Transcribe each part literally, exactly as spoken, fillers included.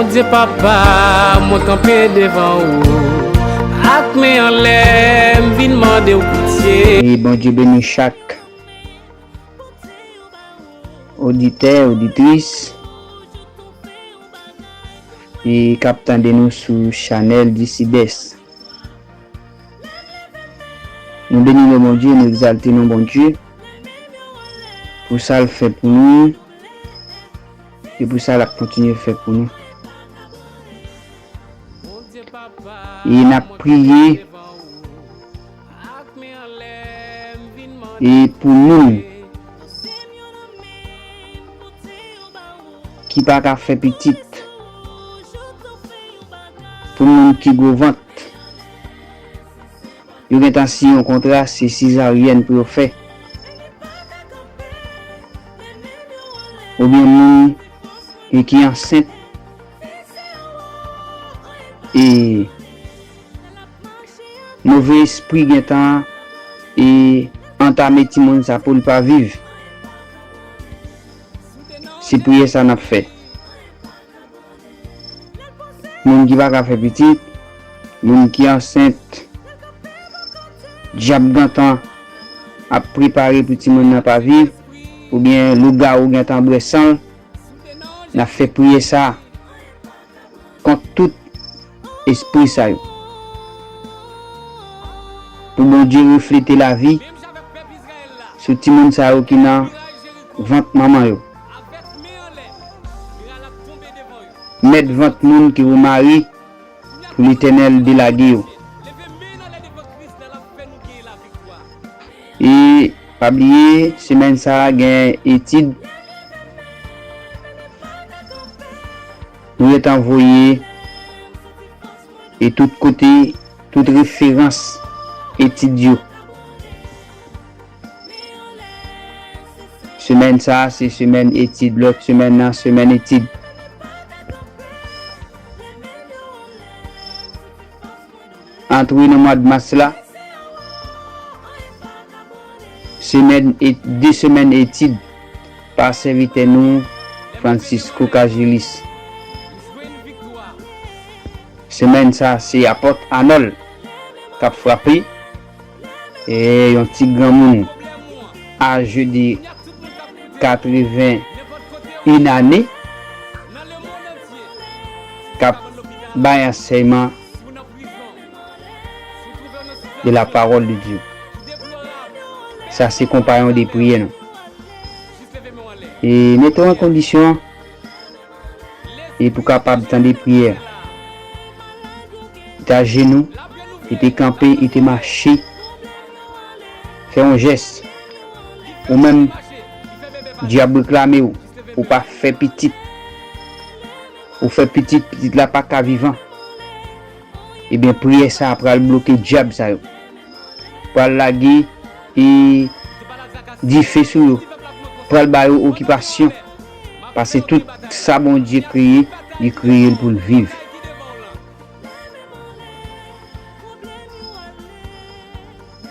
Bondye papa, mwen kanpe devan ou, ak men anlè, m vin mande w pitye. E Bondye beni chak oditè, oditris, e k ap tande nou sou chanèl di Sidès. Nou beni non Bondye, nou egzalte non Bondye pou sa l fè pou nou e pou sa l ap kontinye fè pou nou. E n ap priye e pou moun ki pa ka fè pitit, pou moun ki gwo vant, yo gentan siyen yon kontra, se sezaryèn pou yo fè. Oubyen moun ki ansent, e move espri gentan e antame timoun sa pou l pa viv. Se priyè sa n ap fè. Moun ki pa ka fè pitit, moun ki ansent, dyab gentan ap prepare pou timoun nan pa viv, oubyen lougawou gentan bwè san l, n ap fè priyè sa kont tout espri sa yo. Pou Bondye reflete lavi sou timoun sa yo ki nan vant manman yo. Mèt vant moun ki remari pou Letènèl delage yo. E pa bliye, semèn sa a gen etid nou gentan voye e tout kote, tout referans etid yo. Semèn sa a, se semèn etid. Lòt semèn nan, semèn etid. Antre nan mwa mas la, semèn e, de semèn etid pa sèvitè nou, Francisco Cagilis. Semèn sa, se Apòt Anòl k ap frape. E yon ti granmoun aje de katreven ane k ap bay ansèyman de la parole de Dieu. Sa se konpayon de priyè nou. E mete w an kondisyon e pou kapab tande priyè. Li te ajenou, li te kanpe, li te mache. Fè yon jès. Ou menm, dyab reklame w, ou pa fè pitit. Ou fè pitit, pitit la pa ka vivan. Ebyen, priyè sa a pral bloke dyab sa yo. Pral lage e dife sou yo. Pral ba yo okipasyon. Paske tout sa Bondye kreye, li kreye l pou l viv.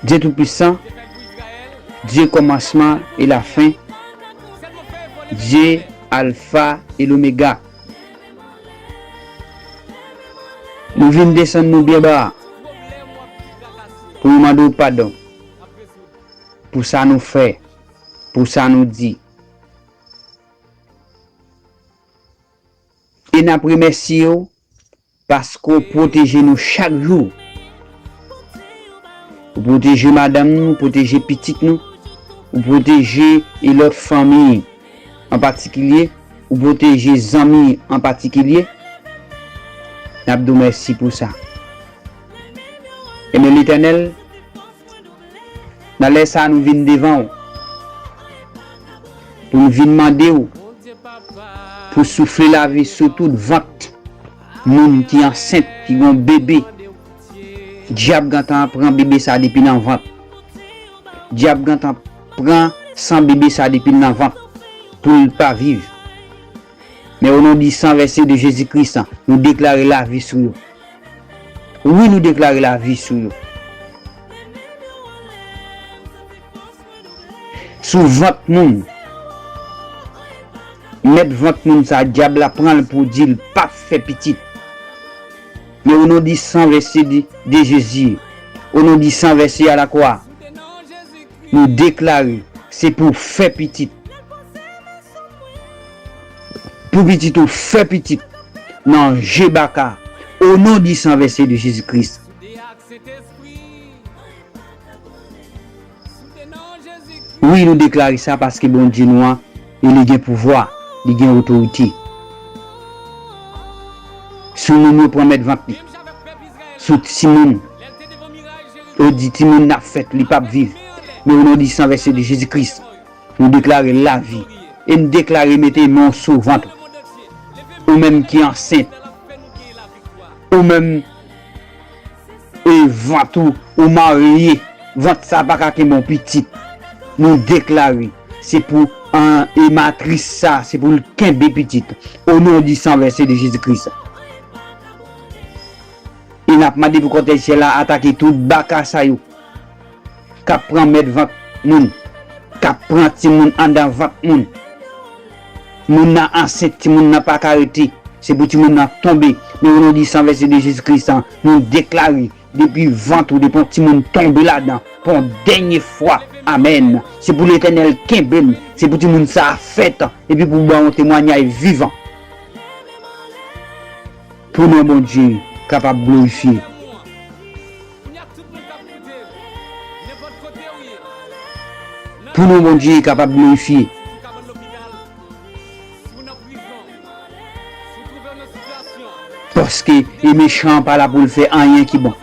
Dye Toupisan, Dye kòmansman e lafen, Dye Alfa e Lomega. Nou vin desann nou byen ba pou nou mande w padon pou sa nou fè, pou sa nou di. E n ap remèsye w paske w pwoteje nou chak jou. Ou pwoteje madanm nou, ou pwoteje pitit nou, ou pwoteje e lòt fanmi an patikilye, ou pwoteje zanmi an patikilye. N ap di w mèsi pou sa. Ebyen, Letènèl, nan lè sa a, nou vin devan w pou n vin mande w pou soufle lavi sou tout vant moun ki ansent, ki gen yon bebe. Dyab gentan pran bebe sa a depi nan vant. Dyab gentan pran san bebe sa a depi nan vant pou l pa viv. Men o non di san vèse de Jezi Kris, nou deklare lavi sou yo. Wi, nou deklare lavi sou yo. Sou vant moun, Mèt vant moun sa, dyab la pran l pou di l p ap fè pitit. Men o non di san vèse de, de Jezi, o non di san vèse a lakwa, nou deklare se pou fè pitit. Pou pitit ou fè pitit nan je baka, o non di san vèse de Jezi Kris. Wi, nou deklare sa paske Bondye nou an, e li gen pouvwa, li gen otorite. Sou moun yo pran mèt vant li. Sou timoun, yo di timoun n ap fèt, li p ap viv. Men o non di san vèse de Jezi Kris, nou deklare lavi. E n deklare mete men w sou vant ou. Ou menm ki ansent. Ou menm e vant ou, ou marye, vant sa pa ka kenbe yon pitit. Nou deklare, se pou an, e matris sa, se pou l kenbe pitit. O non di san vèse de Jezi Kris. E n ap mande pou kòtèj syèl la atake tout baka sa yo k ap pran mèt vant moun, k ap pran timoun anndan vant moun. Moun nan ansent, timoun nan pa ka rete. Se pou timoun nan tonbe. Men o non di san vèse de Jezi Kris, nou deklare, depi vant ou, depi yon timoun tonbe ladan, pou yon dènye fwa, amèn. Se pou Letènèl kenbe l. Se pou timoun sa a fèt, epi pou ba yon temwayaj vivan. Pou non Bondye kapab glorifye. Pou non Bondye kapab glorifye. Paske e mechan an pa la pou l fè anyen ki bon.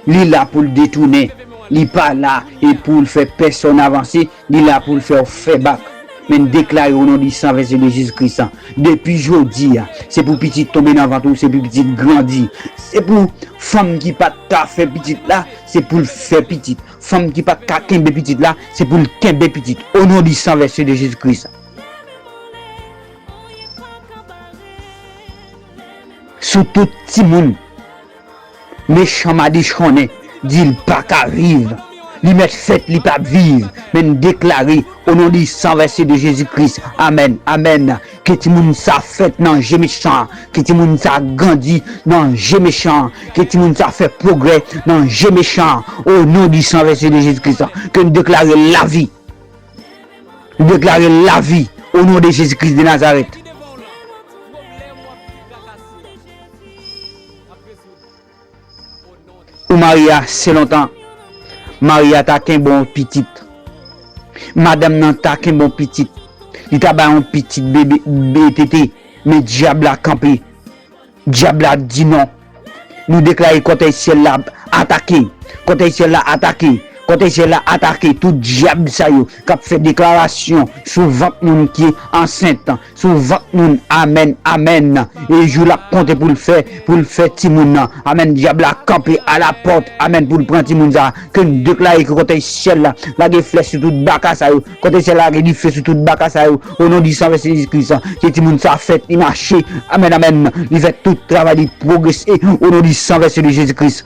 Li la pou l detounen. Li pa la e pou l fè pèsonn avanse. Li la pou l fè w fè bak. Men n deklare o non di san vèse de Jezi Kris, depi jodi a, se pou pitit tonbe nan vant ou, se pou pitit grandi. Se pou fanm ki pa t ka fè pitit la, se pou l fè pitit. Fanm ki pa t ka kenbe pitit la, se pou l kenbe pitit. O non di san vèse de Jezi Kris. Sou tout timoun. Mechan madichonnen, di l pa ka viv. Li mèt fèt, li p ap viv. Men n deklare, o non di san vèse de Jezi Kris. Amèn, amèn. Ke timoun sa fèt nan je mechan an. Ke timoun sa grandi nan je mechan an. Ke timoun sa fè pwogrè nan je mechan an. O non di san vèse de Jezi Kris. Ke n deklare lavi. Deklare lavi o non de Jezi Kris de Nazarèt. Ou marye ase lontan. Mari a ta kenbe yon pitit. Madanm nan ta kenbe yon pitit. Li ta bay yon pitit bebe, bebe tete. Men dyab la kanpe. Dyab la di non. Nou deklare kòtèy syèl la atake. Kòtèy syèl la atake. Kòtèy syèl la atake tout dyab sa yo k ap fè deklarasyon sou vant moun ki ansent, sou vant moun. Amèn, amèn. E jou l ap konte pou l fè, pou l fè timoun nan. Amèn. Dyab la kanpe alapòt. Amèn. Pou l pran timoun sa. Ke n deklare ke kòtèy syèl la lage flèch sou tout baka sa yo. Kòtèy syèl la lage dife sou tout baka sa yo. O non di san vèse Jezi Kris, ke timoun sa fèt, li mache. Amèn, amèn. Li fè tout travay li pwogrese. O non di san vèse de Jezi Kris.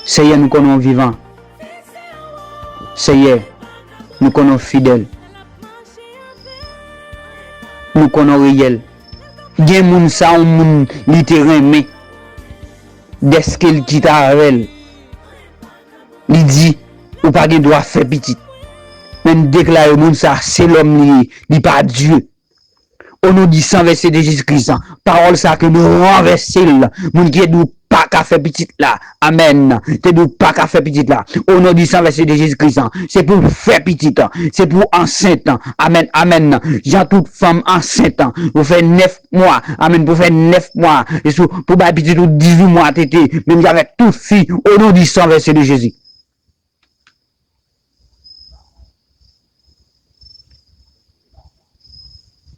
Seyè, nou konnen w vivan. Seyè, nou konnen w fidèl. Nou konnen w reyèl. Gen moun sa, yon moun li te renmen. Dèske l kite avè l, li di, ou pa gen dwa fè pitit. Men n deklare moun sa, se lòm li ye, li pa Dye. O non di san vèse de Jezi Kris, pawòl sa ke nou ranvèse l, moun ki te di w pa ka fè pitit la. Amèn. Te di w pa ka fè pitit la. O non di san vèse de Jezi Kris, se pou w fè pitit, se pou w ansent. Amèn, amèn. Jan tout fanm ansent, pou fè nèf mwa. Amèn. Pou fè nèf mwa. E sou, pou bay pitit ou dizuit mwa tete. Menm jan avèk tout fi. O non di san vèse de Jezi.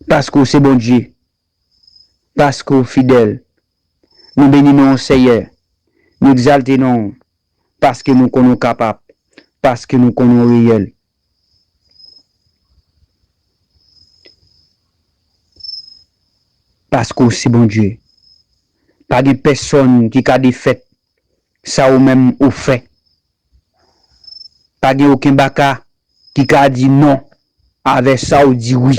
Paske w se Bondye. Paske w fidèl. Nou beni non w, Seyè. Nou egzalte non w. Paske nou konnen w kapab. Paske nou konnen w reyèl. Paske w se Bondye. Pa gen pèsonn ki ka defèt sa ou menm ou fè. Pa gen okenn baka ki ka di non avè sa w di wi.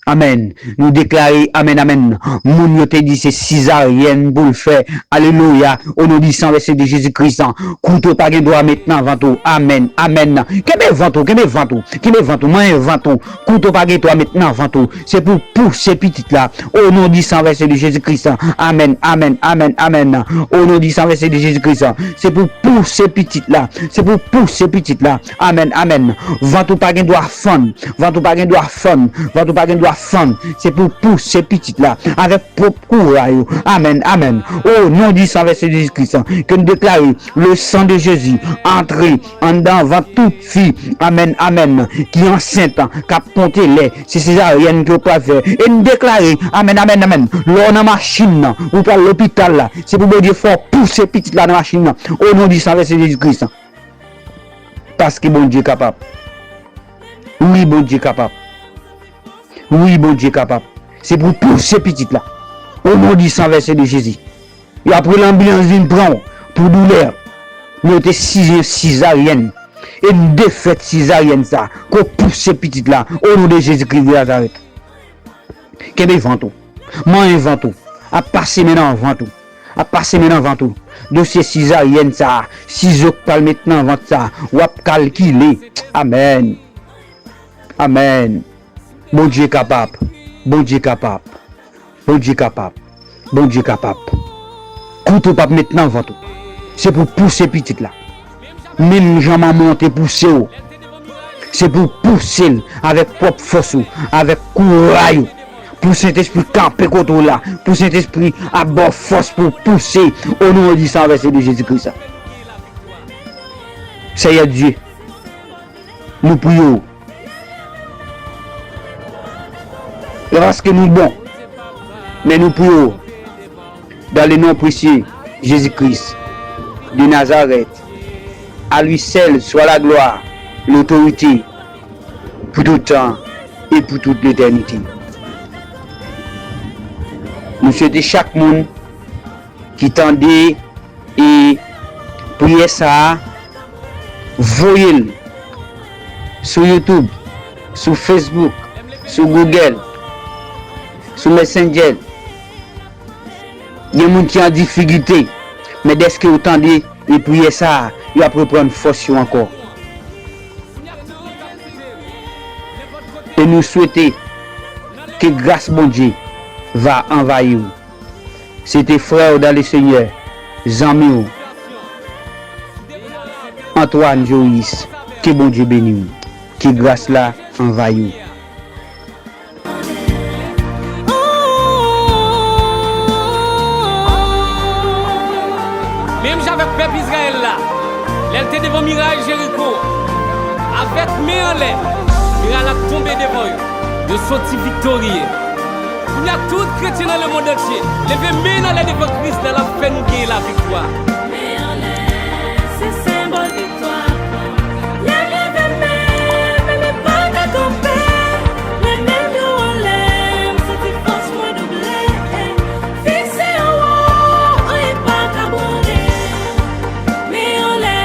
Amèn. Nou deklare, amèn, amèn. Moun yo te di se sizaryèn pou l fè. Alelouya. O non di san vèse de Jezi Kris. Kouto pa gen dwa met nan vant ou. Amèn. Amèn. Kenbe vant ou, kenbe vant ou, kenbe vant ou, manyen vant ou. Kouto pa gen dwa met nan vant ou. Se pou pouse pitit la. O non di san vèse de Jezi Kris. Amèn, amèn, amèn, amèn. O non di san vèse de Jezi Kris. Se pou pouse pitit la. Se pou pouse pitit la. Amèn, amèn. Vant ou pa gen dwa fann. Vant ou pa gen dwa fann. Vant ou pa gen dwa fann. Se pou pouse pitit la. Avèk pwòp kouray ou. Amèn, amèn. O non di san vèse de Jezi Kris. Ke nou deklare le sang de Jésus antre anndan vant tout fi. Amèn, amèn. Ki ansent, k ap konte lè. Se sezaryèn ke w pral fè. E n deklare, amèn, amèn, amèn. Lè w nan machin nan, ou pral lopital la, se pou Bondye fè w pouse pitit la nan machin nan. O non di san vèse Jezi Kris. Paske Bondye kapab. Wi, Bondye kapab. Wi, Bondye kapab. Se pou pouse pitit la. O non di san vèse de Jezi. Y ap rele anbilans vin pran w pou doulè. Men w te sizyen sizaryèn. E n defèt sizaryèn sa. Ke w pouse pitit la. O non de Jezi Kris de Nazarèt. Kenbe vant ou. Manyen vant ou. Ap pase men nan vant ou. Ap pase men nan vant ou. Dosye sizaryèn sa. Sizo k pral met nan vant sa. W ap kalkile. Amèn. Amèn. Bondye kapab. Bondye kapab. Bondye kapab. Bondye kapab. Kouto p ap met nan vant ou. Se pou pouse pitit la. Menm jan manman w te pouse w. Se pou pouse l avèk pwòp fòs ou, avèk kouray ou. Pou Sentespri kanpe kote w la. Pou Sentespri ap ba w fòs pou w pouse. O non di san vèse de Jezi Kris. Seyè Dye, nou priye w. E paske nou bon. Men nou priye w. Dans le nom précieux Jésus-Christ de Nazareth, à lui seul soit la gloire, l'autorité, pour tout temps et pour toute l'éternité. Nou swete chak moun ki tande e priyè sa a, voye l sou YouTube, sou Facebook, sou Google, sou Messenger. Gen moun ki an difikilte, men dèske yo tande e priyè sa a, y ap reprann fòs yo ankò. E nou swete ke gras Bondye va anvayi w. Se te frè w dans le Seigneur, zanmi w, Antoine Joris. Ke Bondye beni w. Ke gras la anvayi w. Menm jan avèk pèp Izrayèl la, lè l te devan miray Jeriko, avèk men anlè, miray la tonbe devan yo. Yo soti viktorye. Kounye a, tout kretyen nan lemonn antye, leve men n anlè devan Kris la, l ap fè nou genyen laviktwa. Men anlè, se senbòl viktwa. Lè m leve men, men m pa ka kanpe. Lè men m yo anlè, m santi fòs mwen double. Fikse anwo, anyen pa ka branle. Men anlè,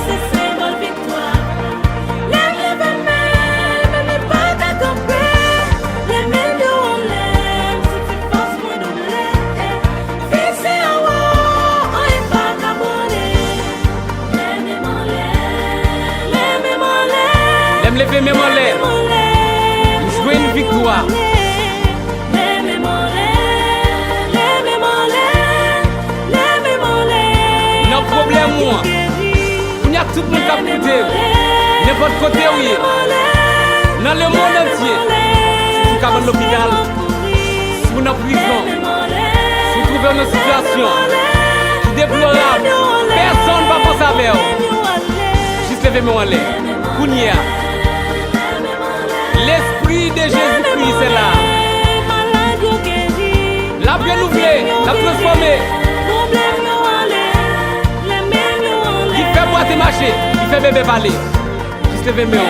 se senbòl viktwa. Lè m leve men, men m pa ka kanpe. Lè men m yo anlè, m santi fòs mwen double. Fikse anwo, anyen pa ka branle. Leve men m anlè, leve men m anlè. Lè m leve men m anlè, m jwenn viktwa. Leve men m anlè, leve men m anlè, leve men m anlè. Nan pwoblèm ou an, kounye a tout moun k ap koute m, nenpòt kote ou ye, nan lemonn antye, si w kabann lopital, si w nan prizon, si w twouve w nan sitiyasyon ki deplorab, pèsonn pa panse avè w. Jis leve men w anlè. Kounye a. Lespri de Jezikri se la. L ap renouvle, l ap transfòme. Li fè bwate mache, li fè bebe pale. Jis leve men w.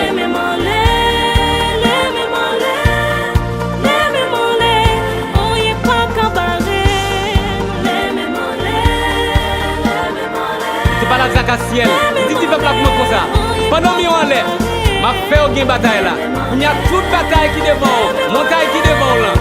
Ou te Pale ak zakasyèl, li di ti pèp la pou mwen konsa: pandan m yo anlè, m ap fè yo gen batay la. Kounye a, tout batay ki devan w, montay ki devan w lan,